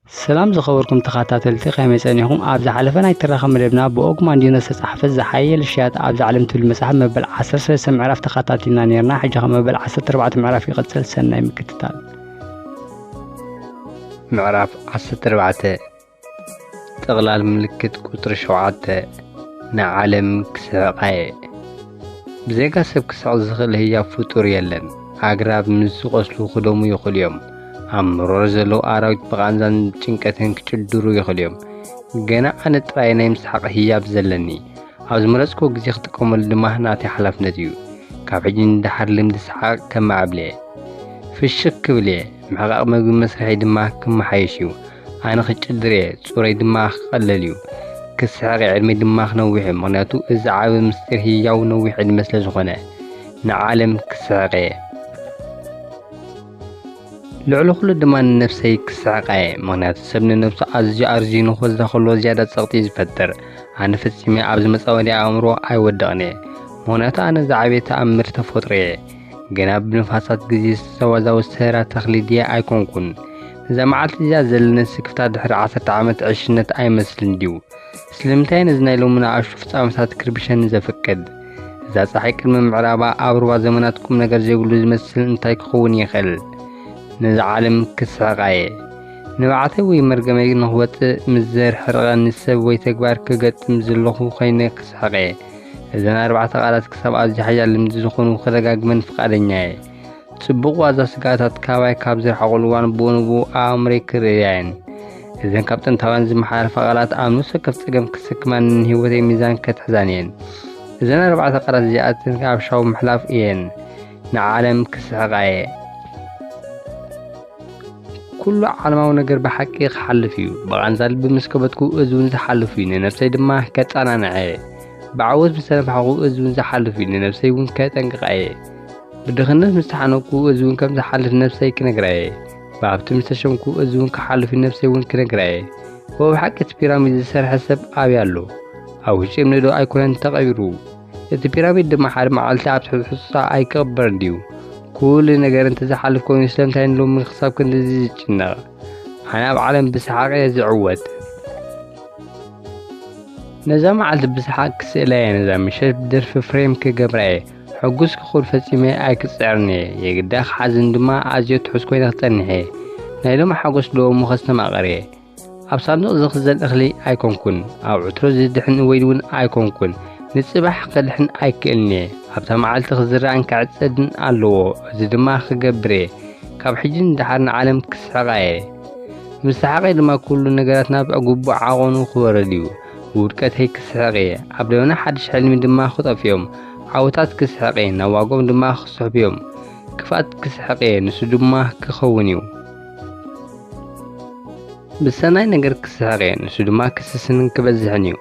ሰላም ዝኸበርኩም ተኸታተልቲ፣ ከመይ ጸኒኹም? ኣብ ዝሓለፈ ናይ ትረኻ መደብና ብኦግማንዲኖ ዝተጻሕፈት ዝሓየለ ሽያጥ ኣብዛ ዓለም ትብል መጽሓፍ መበል ዓሰርተ ሰለስተ ምዕራፍ ተኸታቲልና ነይርና። ሕጂ ኸኣ መበል ዓሰርተ ኣርባዕተ ምዕራፍ ይቕጽል። ሰናይ ምክትታል። ምዕራፍ ዓሰርተ ኣርባዕተ፣ ጠቕላል ምልክት ቁጽሪ ሸውዓተ፣ ንዓለም ክስሕቓ እየ። ብዘይካ ሰብ ክስሕቕ ዝኽእል ህያብ ፍጡር የለን። ኣግራብ ምስ ዝቖስሉ ክደሙ ይኽእሉ እዮም። ኣብ መሮር ዘለዉ ኣራዊት ብቓንዛን ጭንቀትን ክጭድሩ ይኽእሉ እዮም። ገና ኣነ ጥራይ ናይ ምስሓቕ ህያብ ዘለኒ። ኣብ ዝመረጽክዎ ግዜ ክጥቀመሉ ድማ ናተይ ሓላፍነት እዩ። ካብ ሕጂ ንደሓር ልምዲ ሰሓቕ ከመዓብል እየ። ፍሽኽ ክብል እየ። ምሕቓቕ መግቢ መስርሐይ ድማ ክመሓየሽ እዩ። ኣነ ክጭድር እየ፣ ጾረይ ድማ ክቐለል እዩ። ክስሕቕ እየ፣ ዕድመይ ድማ ክነውሕ እዩ። ምኽንያቱ እዚ ዓቢ ምስጢር ህያው ነዊሕ ዕድመ ስለ ዝኾነ። ንዓለም ክስሕቕ እየ። ልዕሊ ኩሉ ድማ ንነብሰይ ክስሕቓ እየ። ምኽንያቱ ሰብ ንነብሱ ኣዝዩ ኣርዝዩ ንኽወስዳ ከሎ ዝያዳ ጸቕጢ እዩ ዝፈጥር። ኣነ ፈጺመ ኣብ ዝመጻወድያ ኣእምሮ ኣይወድቕን እየ። ምኽንያቱ ኣነ ዝዓበየ ተኣምር ተፈጥሮ እየ። ገና ብንፋሳት ግዜ ዝተወዛወዝ ሰራ ተኽሊ ድየ ኣይኮንኩን። እዛ መዓልቲ እዚኣ ዘለኒ ስክፍታ ድሕሪ ዓሰርተ ዓመት ዕሽነት ኣይመስልን ድዩ? ስለምንታይ ነዚ ናይ ሎሚ ንኣሽቱ ፍጻመታት ክርብሸኒ ዘፍቅድ? እዛ ጸሓይ ቅድሚ ምዕራባ ኣብ ሩባ ዘመናት ቁም ነገር ዘይብሉ ዝመስል እንታይ ክኸውን ይኽእል? ነዛ ዓለም ክስሕቓ እየ። ንብዓተይ ወይ መርገመይ ንኽወጽእ ምስ ዘርሕርቐኒ ሰብ ወይ ተግባር ክገጥም ዘለኹ ኮይነ ክስሕቕ እየ። እዘን ኣርባዕተ ቃላት ክሳብ ኣዝዩ ሓያል ልምዲ ዝኾኑ ክደጋግመን ፍቓደኛ እየ። ጽቡቕ ዋዛ ስግኣታት ካባይ ካብ ዝረሓቑሉ እዋን ብኡ ንብኡ ኣእምሮይ ክርእያ እየን። እዘን ካብ ጥንታውያን ዝመሓላለፋ ቃላት ኣብ ነፍሲ ወከፍ ጸገም ክስክማን ንህይወተይ ሚዛን ከትሕዛን እየን። እዘን ኣርባዕተ ቃላት እዚኣተን ኣብ ሻው ምሕላፍ እየን። ንዓለም ክስሕቓ እየ። ኩሉ ዓለማዊ ነገር ብሓቂ ክሓልፍ እዩ። ብቓንዛ ልቢ ምስ ከበድኩ፣ እዚ እውን ዝሓልፍ እዩ። ንነብሰይ ድማ ከጸናንዐ እየ። ብዓወት ምስ ተነፋሕኩ፣ እዚ እውን ዝሓልፍ እዩ። ንነብሰይ እውን ከጠንቅቓ እየ። ብድኽነት ምስ ተሓነቅኩ፣ እዚ እውን ከም ዝሓልፍ ነብሰይ ክነግራ እየ። ብሃብቲ ምስ ተሸምኩ፣ እዚ እውን ክሓልፍ እዩ። ነብሰይ እውን ክነግራ እየ። ወብሓቂ እቲ ፒራሚድ ዝሰርሐ ሰብ ኣበይ ኣሎ? ኣብ ውሽጢ እምኒ ዶ ኣይኮነን ተቐቢሩ? እቲ ፒራሚድ ድማ ሓደ መዓልቲ ኣብ ትሕቲ ሕጹጻ ኣይክቕበርን ድዩ? ኩሉ ነገር እንተዝሓልፍ ኮይኑ ስለምንታይ ንሎሚ ክሳብ ክንድዚ ዝጭነቕ? ኣነ ኣብ ዓለም ብሰሓቕ እየ ዝዕወት። ነዛ መዓልቲ ብሰሓቕ ክስእላ እየ፣ ነዛ ምሸት ብደርፊ ፍሬም ክገብራ እየ። ሕጉስ ክኹን ፈጺመ ኣይክጽዕርን እየ። የግዳ ክሓዝን ድማ ኣዝዮ ትሑዝ ኮይነ ክጸንሕ እየ። ናይ ሎሚ ሓጎስ ዶ እሞ ከስተማቕር እየ። ኣብ ሳንዱቕ ዝኽዘን እኽሊ ኣይኮንኩን፣ ኣብ ዕትሮ ዝድሕን ወይኒ እውን ኣይኮንኩን። ንጽባሕ ክድሕን ኣይክእልን እየ። ኣብታ መዓልቲ ክዝራእን ክዕጸድን ኣለዎ። እዚ ድማ ክገብር እየ። ካብ ሕጂ ንደሓር ንዓለም ክስሕቓ እየ። ምስ ሰሓቐ ድማ ኩሉ ነገራት ናብ ግቡእ ዓቐኑ ክወርድ እዩ። ብውድቀተይ ክስሕቕ እየ። ኣብ ደበና ሓድሽ ሕልሚ ድማ ክጠፍኡ እዮም። ዓወታት ክስሕቕ እየ። ናብ ዋግኦም ድማ ክስሕቡ እዮም። ክፍኣት ክስሕቕ እየ። ንሱ ድማ ክኸውን እዩ። ብሰናይ ነገር ክስሕቕ እየ። ንሱ ድማ ክስስንን ክበዝሕን እዩ።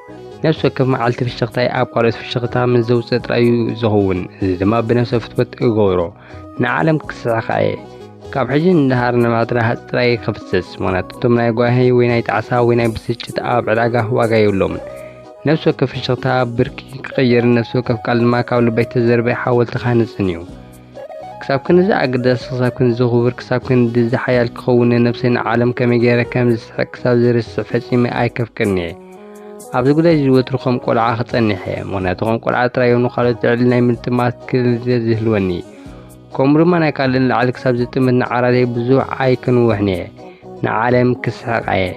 ነፍሲ ወከፍ መዓልቲ ፍሽኽታይ ኣብ ካልኦት ፍሽኽታ ምስ ዘውጽእ ጥራይ እዩ ዝኸውን። እዚ ድማ ብነፍሰ ፍትወት እገብሮ። ንዓለም ክስሕቓ እየ። ካብ ሕጂ ንደሃር ንባዕቲ ረሃጽ ጥራይ ክፍስስ። ምኽንያቱ እቶም ናይ ጓሂ ወይ ናይ ጣዕሳ ወይ ናይ ብስጭት ኣብ ዕዳጋ ዋጋ የብሎምን። ነፍሲ ወከፍ ፍሽኽታ ብርኪ ክቕይርን ነፍሲ ወከፍ ቃል ድማ ካብ ልበይ ተዘርበ ሓወልቲ ክሃንጽን እዩ። ክሳብ ክንድዚ ኣገዳሲ፣ ክሳብ ክንድዚ ክቡር፣ ክሳብ ክንድዚ ሓያል ክኸውን ንነብሰይ ንዓለም ከመይ ገይረ ከም ዝስሕቕ ክሳብ ዝርስዕ ፈጺመ ኣይከፍቅርን እየ። ኣብዚ ጉዳይ እዚ ወትሩ ከም ቆልዓ ክጸንሕ እየ። ምኽንያቱ ከም ቆልዓ ጥራይ እዮም ንኻልኦት ልዕሊ ናይ ምጥማት ክእለት ዝህልወኒ። ከምኡ ድማ ናይ ካልእ ንላዕሊ ክሳብ ዝጥምት ንዓራተይ ብዙሕ ኣይክንውሕን እየ። ንዓለም ክስሕቓ እየ።